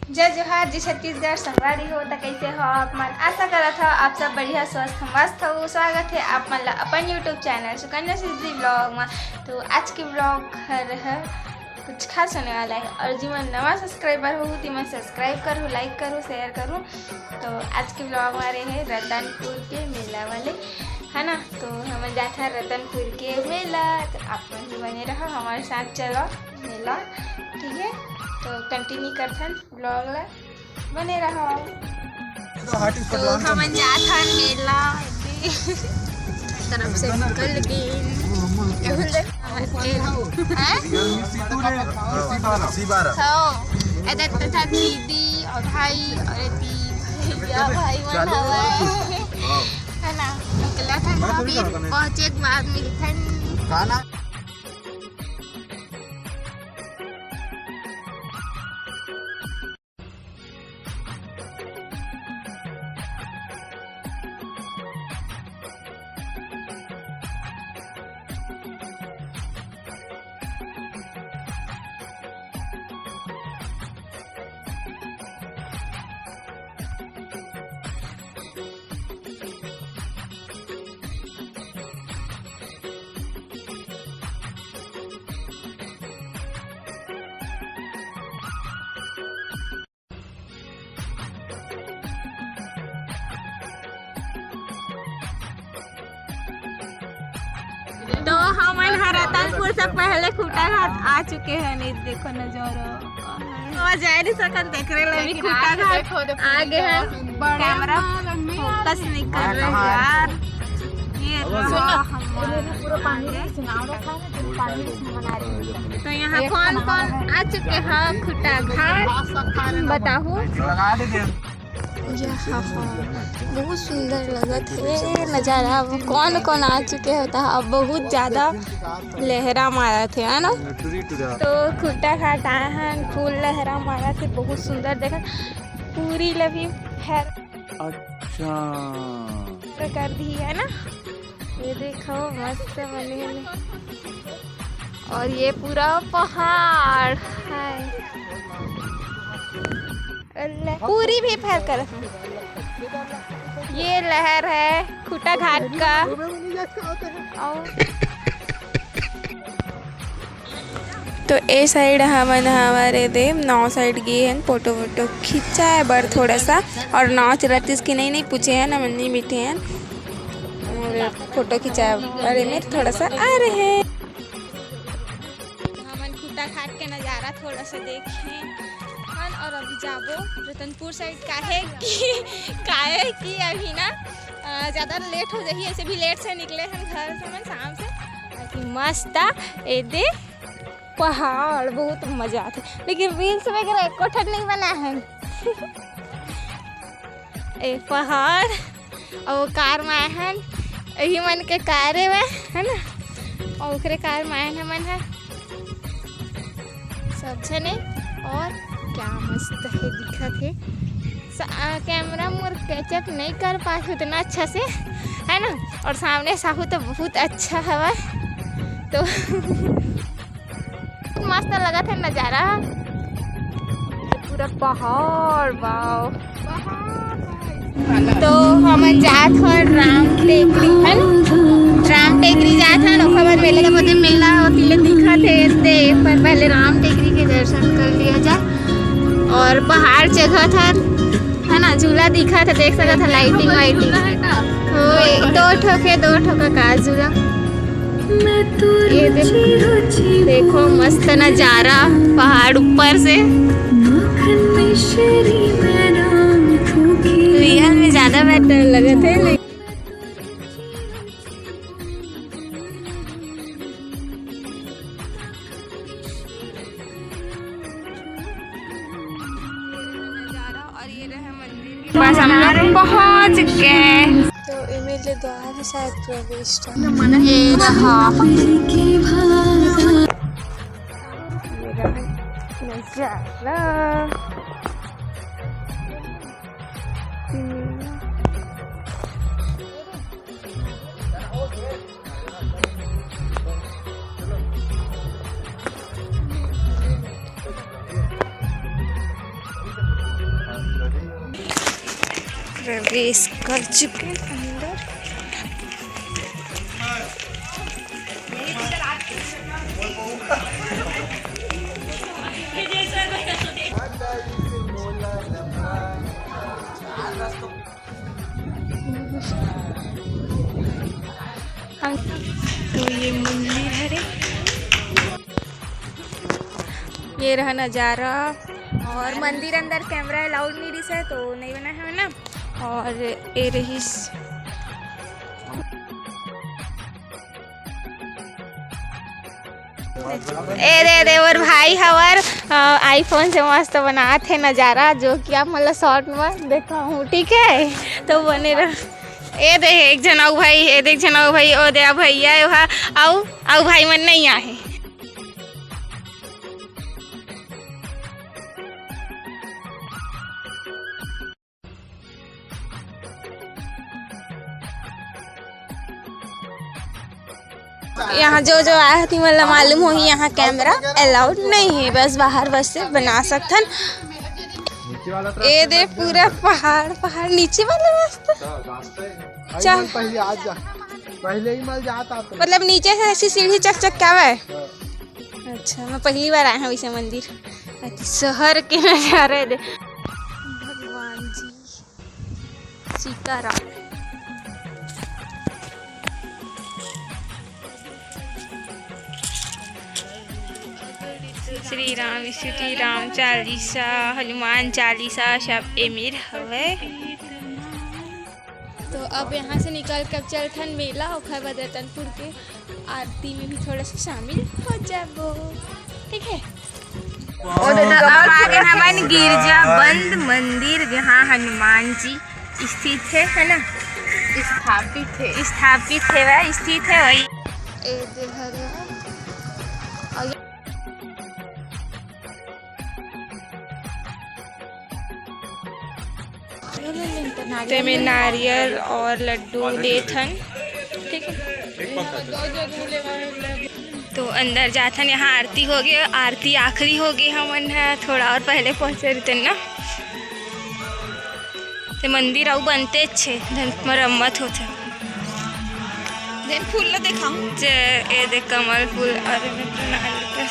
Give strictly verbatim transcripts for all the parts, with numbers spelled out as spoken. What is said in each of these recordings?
जय जोहार जी छत्तीसगढ़ संगवारी हो, त कैसे हो आप मन? आशा करत हो आप सब बढ़िया, स्वस्थ, मस्त हो। स्वागत है आप मन ला अपन YouTube चैनल सुकन्या सिद्धि ब्लॉग में। तो आज के ब्लॉग हर है कुछ खास होने वाला है, और जी मन नवा सब्सक्राइबर हो, ती मन सब्सक्राइब करो, लाइक करो, शेयर करो। तो आज के ब्लॉग हमारे है रतनपुर के मेला वाले, है ना? तो हम जात हन रतनपुर के मेला, तो आप मन भी बने रहो हमारे साथ, चलो मेला, ठीक है? तो कंटिन्यू करथन ब्लॉग ला, बने रहो। तो हमन जात हन मेला, तरफ से निकल गए। हैं? हाँ, एदे तथा दीदी और भाई और एती भैया भाई मन हवय। है ना? निकलत हन, अभी पहुँचे के बाद मिलथन। तो हमन ह रतनपुर से पहले खूंटा घाट आ चुके हैं। नहीं, देखो नजारा, तो जाए नहीं सकन, देख रहे हैं, अभी खूंटा घाट आ गए हैं। कैमरा फोकस नहीं कर रहे यार। ये रहा हमारा। तो यहाँ कौन कौन आ चुके हैं खूंटा घाट, बताओ। बहुत सुंदर लगत है नजारा। अब कौन कौन आ चुके हो, तो अब बहुत ज्यादा लहरा मारत है, है ना? तो खूंटा घाट आए हैं, फुल लहरा मारत है, बहुत सुंदर। देखा, पूरी लवी फैर अच्छा। कर दी है ना, ये देखो मस्त बने हैं। और ये पूरा पहाड़ है, पूरी भी फैर कर। ये लहर है खूंटा घाट का। और तो ए साइड हमन हमारे दे नाव साइड गे हन फोटो वोटो खिंचाए बर थोड़ा सा, और नाव चलातीस कि नहीं, नहीं पूछे हन, हमन नहीं बैठे हन। और फोटो खिंचाए बर एमेर थोड़ा सा आ रहे हैं। हमन खूंटा घाट के नजारा थोड़ा सा देखे हन, और अभी जाबो रतनपुर साइड, काहे कि, काहे कि अभी ना, अ, ज्यादा लेट हो जाही, ऐसे भी लेट से निकले हन घर से, हमन शाम से। बाकी मस्त एदे पहाड़, बहुत मजा आथे, लेकिन रील्स वगैरह एको ठन नहीं बना है। ए पहाड़, अउ कार में आए हन, यही मन के कार हे वह, है ना, अउ ओकरे कार में आए हन हमन ह सब झने। और क्या मस्त है दिखत है। स-, आ, कैमरा मोर कैचअप नहीं कर पाए उतना अच्छा से, है ना, और सामने साहू तो बहुत अच्छा हवा, तो मस्त लगत है नजारा, ये पूरा पहाड़, वाओ। तो हमन जात हन राम टेकरी, है ना? राम टेकरी जात हन, ओकर बाद मेला के बोलते मेला होती ले दिखत है, एते, पर पहले राम टेकरी के दर्शन कर लिया जाए। और पहाड़ चघत हन, है ना, झूला दिखत है, देख सकत है, लाइटिंग वाइटिंग। ओ, ए, दो ठो के, दो ठो का, का झूला। ये देखो, देखो मस्त नजारा पहाड़ ऊपर से। रियल में ज्यादा बेटर लगत है, लेकिन बस हम लोग पहुंच गए। तो एमे ले द्वार है शायद प्रवेश द्वार। ये रहा। ये रहा नजारा। प्रवेश कर चुके हैं अंदर। हम तो ये मंदिर हरे, ये रहा नजारा। और मंदिर अंदर कैमरा अलाउड नहीं रहिस हे, तो नहीं बनाए हन ना। और ये रहिस, ए दे, ए दे, मोर भाई हवर, अ, iPhone से मस्त बनात हे नजारा, जो कि आप मन ला short में देखाहूँ, ठीक है? तो बने रह। ए दे, एक झन अउ भाई, ए दे, एक झन अउ भाई, ओ दे, आ भैया, ए हा, अउ, अउ भाई मन नहीं आहे। यहाँ जो जो आए हे, तिमन ला मालूम होही, यहाँ कैमरा अलाउड नहीं है, बस बाहर बस से बना सकथन। नीचे वाला तरफ ए से दे, मत पूरा जा। पहाड़, पहाड़ नीचे वाला रास्ता। अच्छा, रास्ता है। चल। पहले आ जा, पहले ही मल जाता तो। मतलब नीचे से ऐसी सीढ़ी चक चक क्या है? हाँ। अच्छा, मैं पहली बार आया हूँ इसे मंदिर। अच्छा, शहर के नजारे दे। भगवान जी, सीताराम। श्री राम स्तुति, राम चालीसा, हनुमान चालीसा सब ए मेर हवय। तो अब यहाँ से निकल के अब चलथन मेला, ओखर बाद रतनपुर के आरती में भी थोड़ा सा शामिल हो जाबो, ठीक है? ओ दादा, अब आ गए हमन गिरजा बंद मंदिर, जहाँ हनुमान जी स्थित है, है ना? स्थापित है। स्थापित है, वह स्थित है, वही। ए दे हरे। और तेमे नारियल और लड्डू लेथन, ठीक है। तो अंदर जाथन, यहाँ आरती हो गए, आरती आखिरी हो गए, हमन ह थोड़ा और पहले पहुँचे रहते ना। ते मंदिर अउ बनते छे, धन मरम्मत होथे। देन फूल ला देखाऊं। जे ए दे कमल फूल, अरे मैं तो ना लेते।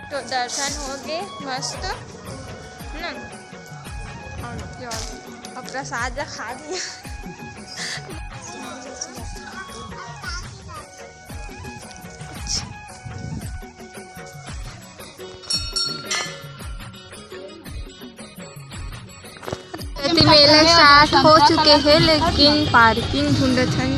तो दर्शन हो गए मस्त ना। और क्या, अब प्रसाद खा लिया। मेला स्टार्ट हो चुके हैं, लेकिन पार्किंग ढूंढत हन।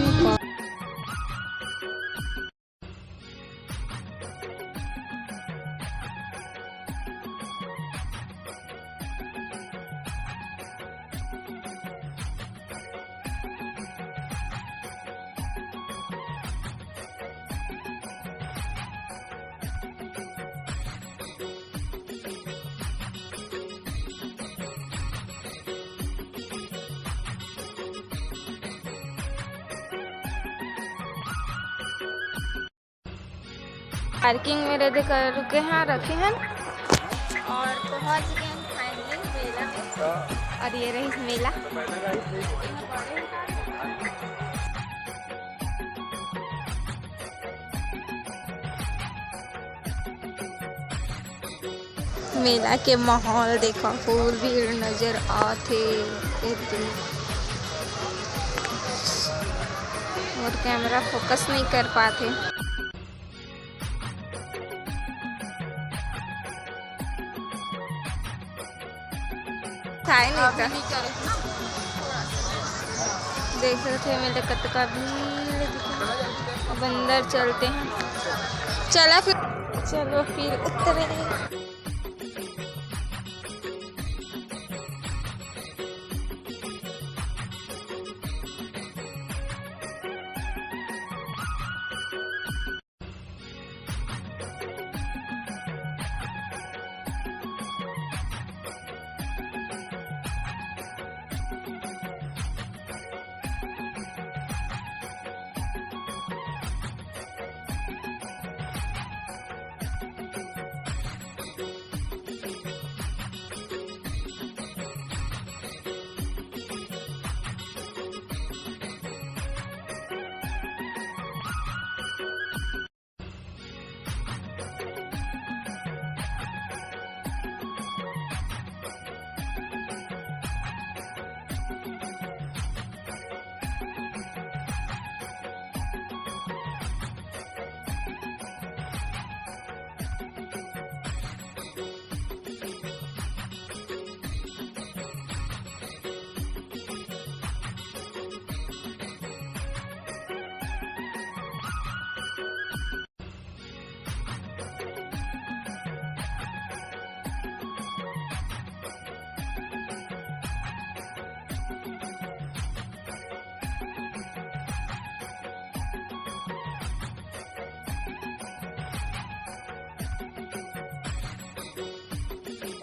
पार्किंग में रेडी कर रुके हैं, रखे हैं और पहुंच गए हैं फाइनली मेला में। और ये रही मेला। मेला के माहौल देखो, फुल भीड़ नजर आथे। एकदम मोर कैमरा फोकस नहीं कर पाथे। थाय नहीं था। देख रहे थे मेरे कतका भीड़ दिखे। अब अंदर चलते हैं। चला फिर, चलो फिर उतरे।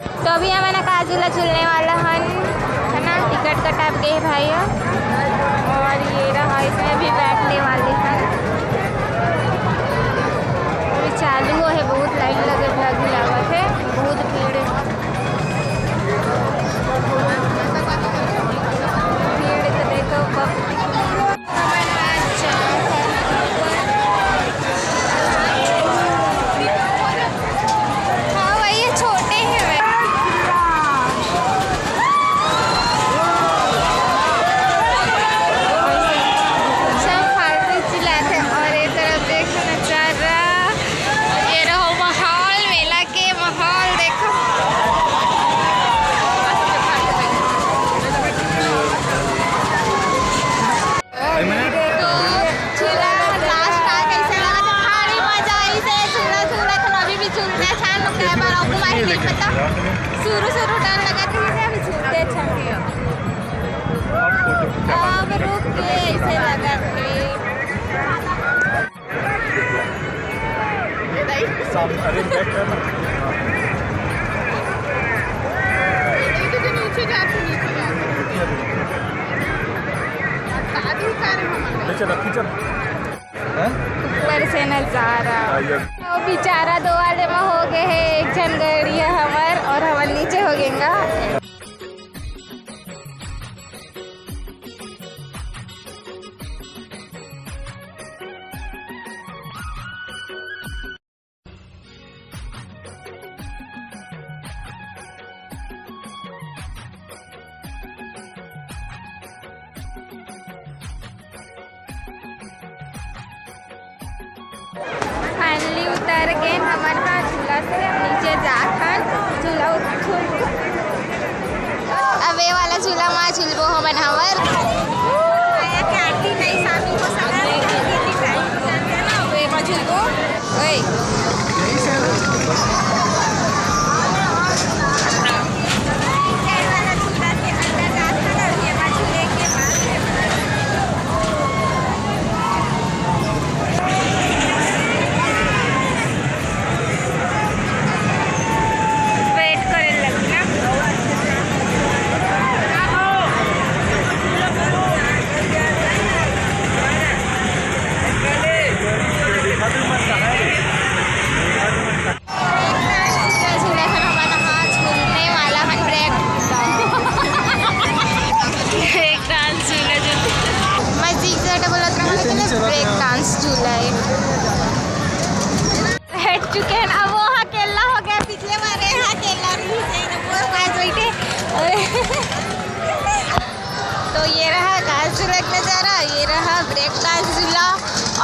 तो अभी हमन का झूला झूलने वाला हन, है ना, टिकट कटाब गे भाई ह। और ये रहा, इसमें भी बैठने वाले हन। अभी चालू हे, बहुत लाइन लगे, लगे लागत हे, बहुत भीड़ हे। भीड़ तो देखो, पब्लिक। हाँ, वही है, छोटे हैं वह। सब फालतू चिल्लाते हैं। और ये तरफ देखो नजारा, ये रहो माहौल, मेला के माहौल देखो। तो झूला last आ, कैसे लगा? तो भारी मजा आई से झूला झूला, तो अभी भी झूलते हैं, छान लगता है, पर आपको माहिर नहीं पता। शुरू शुरू डर लगा था, जैसे अभी झूलते हैं, छान। अब रुक के ऐसे लगा थे। सामने, अरे, बैक कर ना। नीचे जा, नीचे जा। शादी कर हम। ले चल, रखी चल। हैं? ऊपर से नजारा। हाँ, ये। तो बेचारा दो वाले में हो गए हैं, एक झन गड़ी है हमर और हमर नीचे हो गएगा। Finally उतर गए हमन ह झूला से, अब नीचे जात हन, झूला उत-, झूल। अब ये वाला झूला मा झूलबो हमन हवर। ओए। Wait करे लगी ना। झूला झूला हन हमन हा, झूलने वाला हन ब्रेक। ब्रेक डांस झूला झूल। मैं zigzag बोलत रहूं, लेकिन ये ब्रेक डांस झूला है। बैठ चुके हैं, अब वो अकेला हो गया, पिछले बार ये अकेला रही है, वो पास बैठे। तो ये रहा डांस झूला का नज़ारा, ये रहा ब्रेक डांस झूला।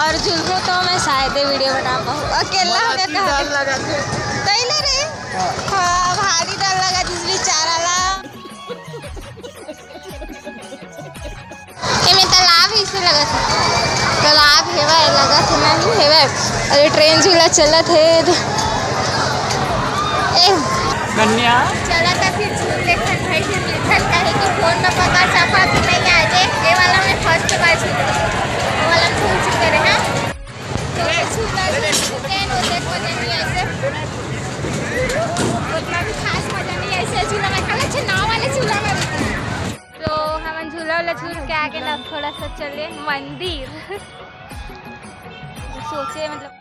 और झूलूँ तो मैं शायद ये वीडियो बना पाऊँ, अकेला हो गया। कहाँ डर लगा थे। तैले रे? हाँ। हाँ, भारी डर लगा जिस बेचारा ला। एमे तालाब ही से लगत हे। तालाब हेवय, लगत हे, नहीं हेवय। अरे, ट्रेन झूला चलत हे। ए। कन्या। चला था फिर झूल देखत भाई, फिर मिलथन, काहे कि फोन में पकड़ सकत नहीं आजे। ये वाला मैं first बार झूले, वो वाला झूल चुके रहे हैं। तो झूला झूल चुके हैं, वो देखो नहीं ऐसे। उतना भी खास मजा नहीं ऐसे झूला में, खाली अच्छे नाव वाले झूला में। तो हमन झूला उला झूल के आगे ना थोड़ा सा चले मंदिर। सोचे मतलब